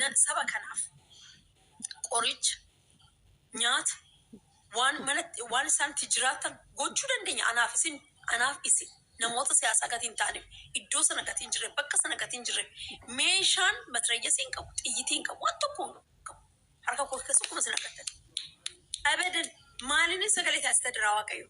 Saba kanaaf qoricha, nyaata, waan manatti waan isaan itti jiraatan gochuu dandeenya. Anaaf isin, anaaf isin namoota siyaasaa gatii hin taaneef, iddoo sana gatii hin jirre, bakka sana gatii hin jirre, meeshaan matirayyasii hin qabu, xiyyitii hin qabu, waan tokko hin qabu. Harka koo keessa akkuma isin argattan. Abadan maaliin sagalee taasisa diraa Waaqayyo.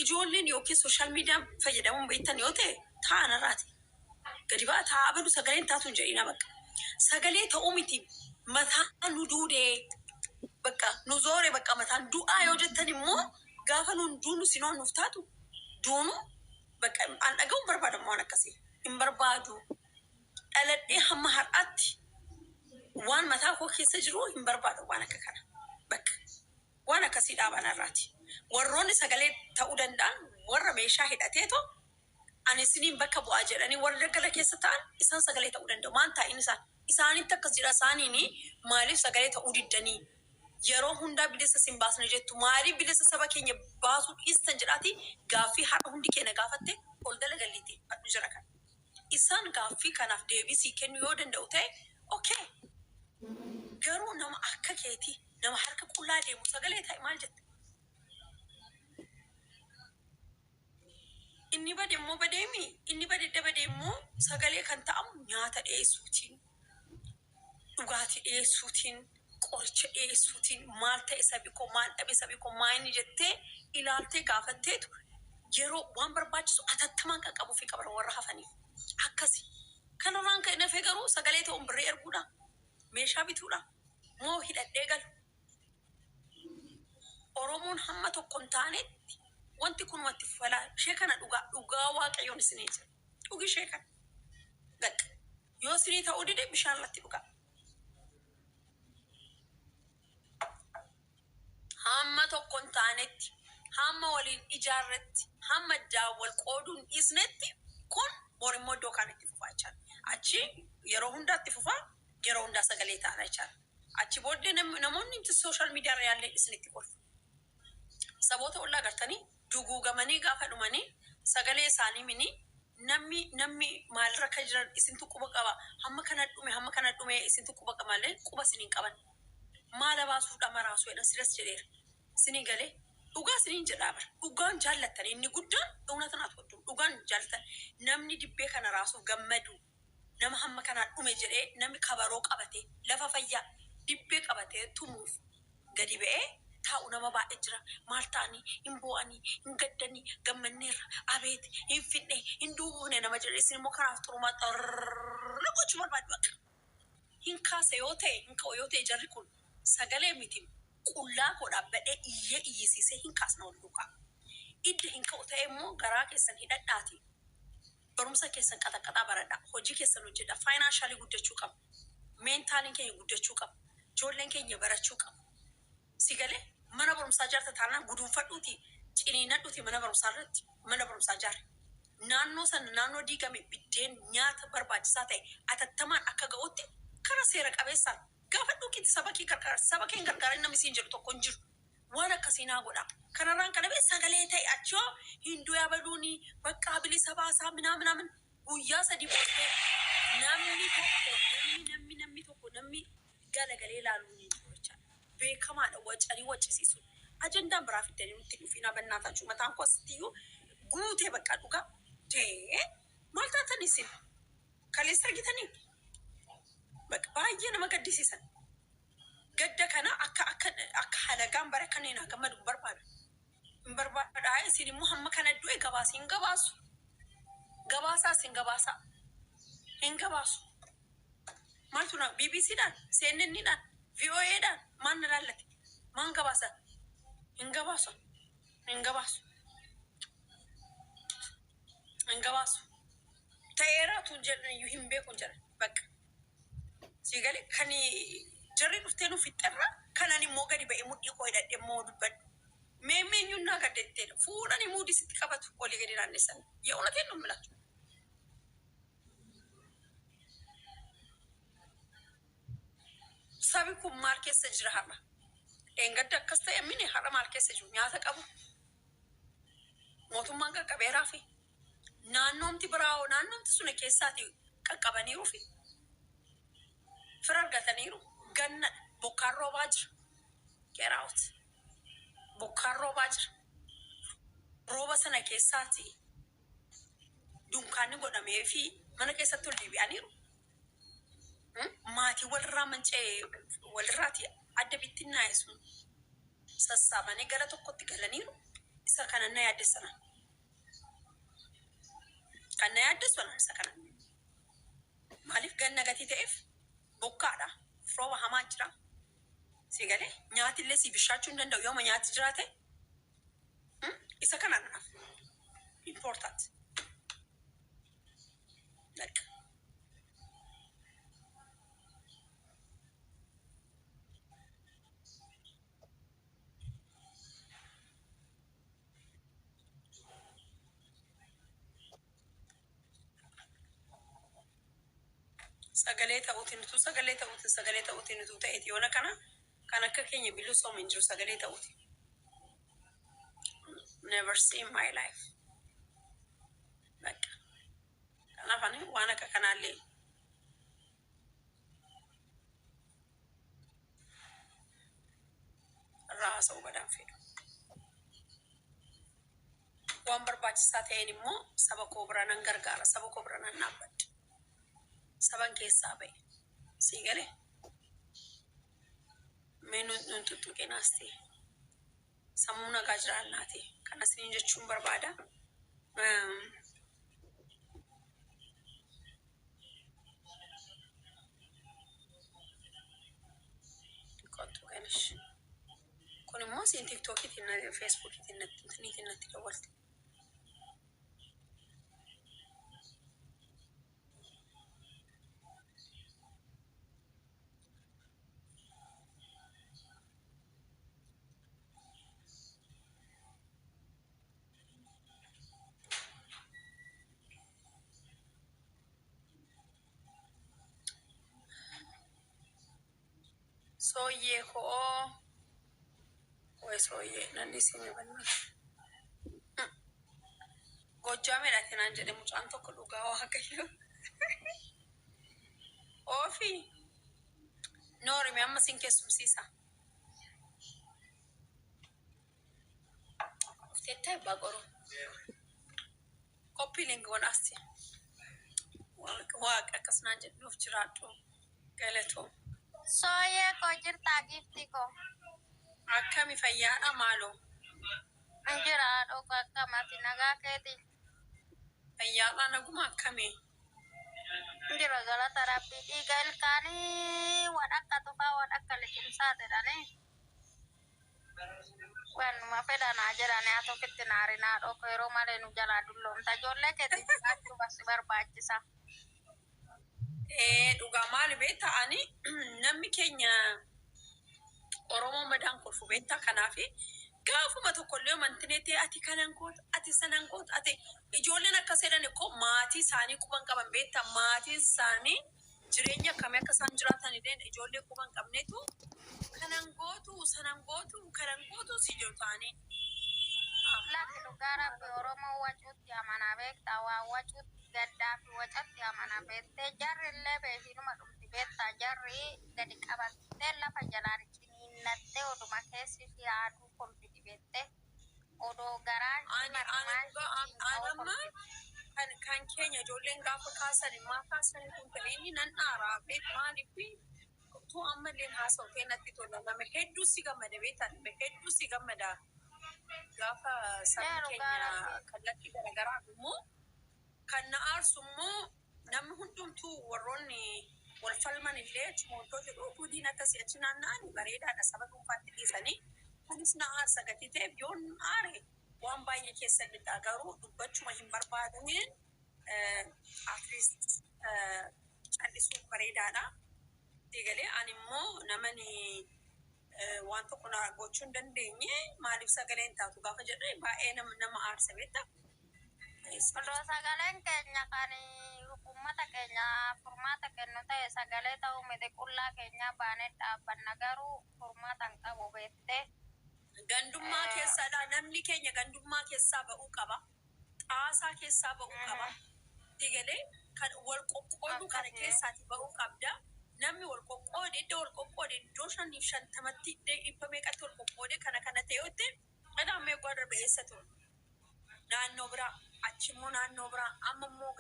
Ijoolleen yookiin social media fayyadamuun beektan yoo ta'e taa'an irraati. Gadi ba'a taa'aa badu sagaleen taatu hin jedhina bakka. Sagalee ta'uu miti, mataan nu duudee bakka nu zoore, bakka mataan du'aa yoo jettan immoo gaafa nuun duunu sinoo nuuf taatu duunu bakka an dhaga'uun barbaadamu waan akkasii hin barbaadu. Dhaladhee hamma har'aatti waan mataa koo keessa jiru hin barbaadu waan akka kana. Bakka waan akkasii dhaabaan har'aati. Warroonni sagalee ta'uu danda'an warra meeshaa hidhateetoo ani isiniin bakka bu'aa jedhanii warra daggala keessa ta'an isaan sagalee ta'uu danda'u. Maan taa'in isaan? Isaanitti akkas jedha, isaaniin maaliif sagalee ta'uu diddanii? Yeroo hundaa bilisa sin baasna jettu, maaliif bilisa saba keenya baasuu dhiistan jedhaati gaaffii har'a hundi keenya gaafatte ol galagalliiti hadhu jira kana. Isaan gaaffii kanaaf deebii sii kennuu yoo danda'u ta'e, okay. Garuu nama akka keetii, nama harka qullaa deemu sagalee ta'e maal jette? Inni bade immoo badeemi, inni bade dabade immoo sagalee kan ta'amu nyaata dhiyeessuutiin, dhugaatii dhiyeessuutiin, qoricha dhiyeessuutiin, maal ta'e sabi koo, maal dhabe sabi koo, maa inni jettee ilaaltee gaafatteetu yeroo waan barbaachisu atattamaan qaqqabuu fi qabra warra hafaniif. Akkasi. Kanarraan kan hafe garuu sagalee ta'uun birrii erguudha, meeshaa bituudha, moo hidhadhee galu. Oromoon hamma tokko hin taanetti wanti kun wanti falaa ishee kana dhugaa dhugaa Waaqayyoon isinii jira. Dhugi ishee kana. Bakka. Yoo isinii ta'uu dide bishaan irratti dhugaa. Hamma tokko hin taanetti, hamma waliin ijaarretti, hamma addaan wal qooduu hin dhiisnetti kun bor immoo iddoo kaan itti fufaa jechaadha. Achi yeroo hundaa itti fufaa, yeroo hundaa sagalee ta'ana jechaadha. Achi booddee namoonni social media irra yaallee isinitti kolfu. Saboota ollaa gartanii duguugamanii gaafa dhumanii sagalee isaanii mini namni maalirra akka jiran isintu quba qaba. Hamma kana dhume, hamma kana dhume isintu quba qaba malee quba isin hin qaban. Maala baasuuf dhama raasuu jedhan silas jedheera. Isinii galee dhugaa isiniin jedhaa bara. Dhugaan jaallattan inni guddaan እውነትን አትወዱም. Dhugaan jaallattan namni dibbee kana raasuuf gammadu, nama hamma kanaan dhume jedhee namni kabaroo qabatee lafa fayyaa dibbee qabatee tumuuf gadi ba'ee taa'u nama baay'ee jira. Maal ta'anii hin boo'anii, hin gaddanii, gammanneerra, abeet hin fidne, hin duune nama jedhe, isin immoo kanaaf xurumaa xarrrr gochuu barbaadu bakka. Hin kaasa yoo ta'e, hin ka'u yoo ta'e, jarri kun sagalee miti, qullaa koo dhaabbadhee iyyee iyyisiisee hin kaasna wal duukaa. Idda hin ka'u ta'e immoo garaa keessan hidhadhaati. Barumsa keessan qaxaqaxaa baradhaa. Hojii keessan hojjedhaa. Financially guddachuu qaba. Mentaliin keenya guddachuu qaba. Ijoolleen keenya barachuu qaba. Si galee mana barumsaa ijaarta taanaan guduunfadhuuti, ciniinadhuuti mana barumsaa irratti mana barumsaa ijaare. Naannoo sana, naannoo diigame, biddeen nyaata barbaachisaa ta'e atattamaan akka ga'utti karaa seera qabeessaan gaafadhuu kitti saba kee gargaara. Saba kee hin gargaarin namni siin jedhu tokko hin jiru. Waan akkasii naa godha. Kanarraan kana bee sagalee ta'e achoo hinduu yabaluuni bakka bilisa baasaa minaa minaamin guyyaa 3 booddee namni tokko namni tokko namni galagalee ilaaluun hin jiru jechaadha. Beekamaadha wacanii waccisiisuun. Ajandaan biraa fiddanii nutti dhufinaa bannaataachuu mataan koo asittiyyuu guutee bakka dhugaa. Dee maal taatan isin? Kaleessa argitanii? Bakka baay'ee nama gaddisiisan. Gadda kana akka halagaan bara kanneen haa gammadu hin barbaadu. Hin barbaadu. Isin immoo hamma kana du'e gabaasa hin gabaasu. Gabaasaa isin gabaasaa. Hin gabaasu. Maaltu na BBCdhaan, CNNdhaan, VOAdhaan maal na laallate? Maan gabaasa? Hin gabaasu. Hin gabaasu. Hin gabaasu. Ta'eera tun jedhan iyyuu hin beeku jedhan bakka. Si galee kan jarri dhuftee nu fixxerra kanan immoo gadi ba'ee mudhii koo hidhadhe immoo dubbadhu. Mee eenyuun naa gaddeetteedha. Fuudhanii muudii sitti qabatu olii gadi naannessan. የእውነቴን ነው የምላችሁ። Sabi kun maal keessa jira har'a? Dheengadda akkas ta'e mini har'a maal keessa jiru? Nyaata qabu. Mootummaan qaqqabeeraa fi naannoomti biraa naannoomti suna keessaati qaqqabaniiru fi fira argata. Argataniiru. Ganna bokkaan roobaa jira. Get out. Bokkaan roobaa jira. Rooba sana keessaati dunkaanni godhamee fi mana keessatti ol deebi'aniiru. Maatii walirraa manca'ee walirraati adda bittinnaa'e sun sassaabanii gara tokkotti galaniiru. Isa kana na yaaddessana. Kan na yaaddessu isa kana. Maaliif ganna gatii ta'eef bokkaadha. Rooba hamaa jira. Si galee nyaati illee si bishaachuu hin danda'u yooma nyaati jiraate. Isa kana naaf important. Like, sagalee ta'uutiin utuu sagalee ta'uutiin sagalee ta'uutiin utuu ta'eeti yoona kana kan akka keenya bilisoomu hin jiru sagalee ta'uutiin. Never see in my life. Bakka. Kanaaf ani waan akka kanaallee irraa haasa'uu badaan fedhu. Waan barbaachisaa ta'een immoo saba koo bira nan gargaara, saba koo bira nan dhaabbadha. Saban keessaa ba'e. Sii galee? Mee nun tuttuqinaas ta'e. Sammuu nagaa jiraannaa ta'e. Kana isiniin jechuun barbaada. Kottu ganish. Kun immoo siin tiktookiitiin feesbuukiitiin natti natti dawwalte. Sooyyee koo way sooyyee nan dhiisee banna. Gojjaameedha naan jedhe mucaan tokko, dhugaa Waaqayyo. Oofi noorimi amma sin keessumsiisa. Ufteettaa abbaa qoruu. Qophii link godhaasti. Waaqa akkas naan jedhu, nuuf jiraadhu. Galatoo. Sooyyee koo, jirtaa giiftii koo? Akkami, fayyaadha maaloo? Jira dhuga, akkamati, nagaa keeti? Fayyaadha, naguma, akkamii? Jira, galata Rabbii. Dhiiga ilkaanii wadhakka tufaa wadhakka liqimsaa jedhanii. Wanuma fedhanaa jedhanii haa tokkitti naarinaa dhoko, yeroo malee nu jalaa dulloomta. Ijoollee keetiif jiraachuu basi barbaachisa. Ee, dhugaa. Maali beektaa, ani namni keenya Oromoo madaan kolfu beektaa, kanaaf gaafuma tokkollee mantineetti ati kanan goota, ati sanan goota, ati ijoolleen akkas jedhan koo maatii isaanii quban qaban beektaa, maatiin isaanii jireenya akkamii akka isaan jiraatan illee ijoollee quban qabneetu kanan gootu, sanan gootu, kanan gootu si jiru ta'anii. Lakki, dhugaa Rabbi, Oromoo wacuutti amana beektaa, waa wacuutti gaddaa fi wacatti amana beektee, jarri illee beekinuma dhumti beektaa, jarri gadi qabattee lafa jalaan ciniinnattee oduma keessi ishii haaduu kolfiti beektee, odoo garaa Ani ani dhugaa ani amma kan keenya ijoolleen gaafa kaasan maa kaasan kun ta'een nan dhaaraa beek. Maaliif utuu ammallee haasa'u ta'e natti tola. Nama hedduu si gammada beektaa, nama hedduu si gammada gaafa sabni keenya kallattii garaagaraa immoo. Kan na aarsu immoo namni hundumtuu warroonni wal falman illee achuma iddoo jedhu utuu diin akkasii achi naanna'an bareedaadha, saba dhuunfaatti dhiisanii. Kunis na aarsa gatii ta'eef yoon aare waan baay'ee keessa lixaa, garuu dubbachuma hin barbaadaniin at least callisuun bareedaadha. Galee ani immoo namani waan tokko na gochuu hin dandeenye maaliif sagalee hin taatu gaafa jedhe baay'ee nama aarsa beektaa. Odoo sagaleen keenya kan uummata keenya furmaata kennu ta'e, sagalee ta'uu miti, qullaa keenya baanee dhaabbanna, garuu furmaata hin qabu beektee. Gandummaa keessaadha. Namni keenya gandummaa keessaa ba'uu qaba. Xaasaa keessaa ba'uu qaba. Digalee kan wal qoqqooduu kana keessaati ba'uu qabda. Namni wal qoqqoode qoqqoode, iddoo wal qoqqoode, iddoo 150tti, iddoo dhibba meeqatti wal qoqqoode, kana kana ta'etti dhadhaan meeqaa darbe eessa ture? Naannoo biraa, achi immoo naannoo biraa, amma immoo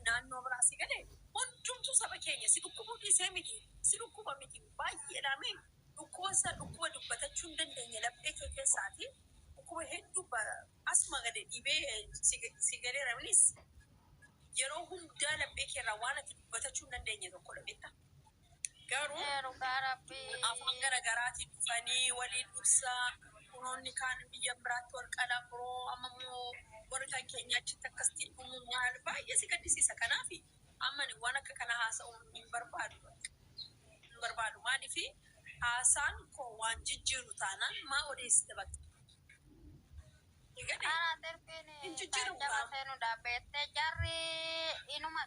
naannoo biraa si galee hundumtuu saba keenya si dhukkubuu dhiisee miti, si dhukkuba miti, baay'eedhaame dhukkuba isaa dhukkuba dubbatachuu hin dandeenye laphee kee keessaati dhukkuba hedduu asuma gadi dhiibee si galeera. Minis yeroo hundaa laphee keerraa waan ati dubbatachuu hin dandeenye tokko dha. Garuu Dhugaa Rabbii. Afaan garaagaraatiin dhufanii waliin ibsaa, kunoonni kaan biyya biraatti wal qalaa biroo, amma immoo warri kan keenya achitti akkasitti dhumuu maal baay'ee si gaddisiisa. Kanaaf amma ani waan akka kana haasa'uu hin barbaadu. Hin barbaadu, maaliif haasaan koo waan jijjiiru taanaan maa odeessite bakka. Egaa Karaa tirfiin hin jijjiiramu jaba qaama. seenuudha beektee jarri inuma.